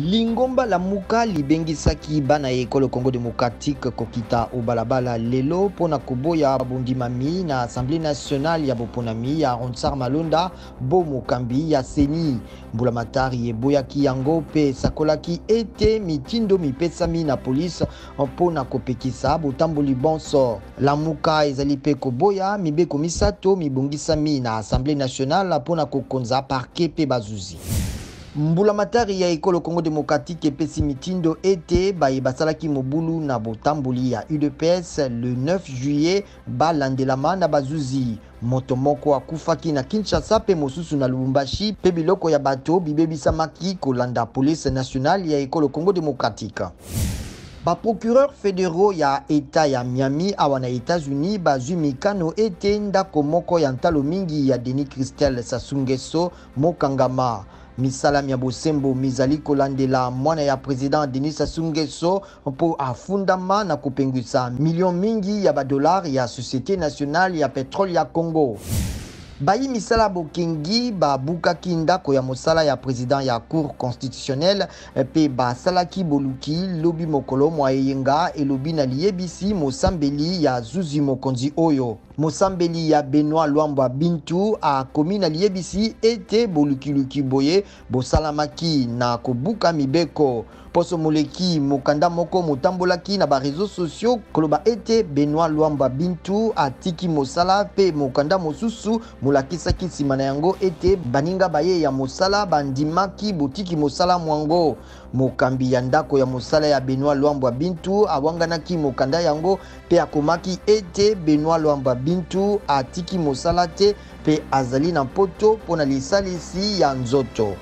Lingomba Lamuka libengisaki bana ya ekolo Congo democratique kokita o balabala lelo mpo na koboya bondimami na Assemblee nationale ya boponami ya Ronsard Malonda bo mokambi ya CENI. Mbulamatari eboyaki yango mpe esakolaki ete mitindo mipesami na police mpo na kopekisa botamboli bonso. Lamuka ezali mpe koboya mibeko misato mibongisami na Assemblee nationale mpo na kokonza parquet mpe bazuzi. Mbulamatari ya ekolo Congo democratique epesi mitindo ete baye basalaki mobulu na botamboli ya udps le 9 juillet balandelama na bazuzi. Moto moko akufaki na Kinshasa mpe mosusu na Lubumbashi mpe biloko ya bato bibebisamaki kolanda police nationale ya ekolo Congo democratique. Ba procureurs federaux ya Etat ya Miami awa na Etats-Unis bazwi mikano ete ndako moko ya ntalo mingi ya Denis Christel Sassou Nguesso mokangama. Misala mya bosembo mizali kolandela mwana ya president Denis Sassou Nguesso mpo afundama na kopengwisa millions mingi ya ba dollars ya Societe nationale ya petrole ya Congo. Bayi misala bokengi babukaki ndako ya mosala ya president ya Cour constitutionnelle mpe basalaki boluki lobi mokolo mwa eyenga, elobi na liyebisi mosambeli ya zuzi mokonzi oyo. Mosambeli ya Benoit Luambwa Bintu akomi na liyebisi ete bolukiluki boye bosalamaki na kobuka mibeko. Poso moleki, mokanda moko motambolaki na ba reseaux sociaux koloba ete Benoit Luambwa Bintu atiki mosala mpe mokanda mosusu molakisaki nsima na yango ete baninga baye ya mosala bandimaki botiki mosala mwango. Mokambi ya ndako ya mosala ya Benoit Luambwa Bintu awanganaki mokanda yango mpe akomaki ete Benoit Luambwa Bintu atiki mosala te mpe azali na Mpoto mpo na lisalisi ya nzoto.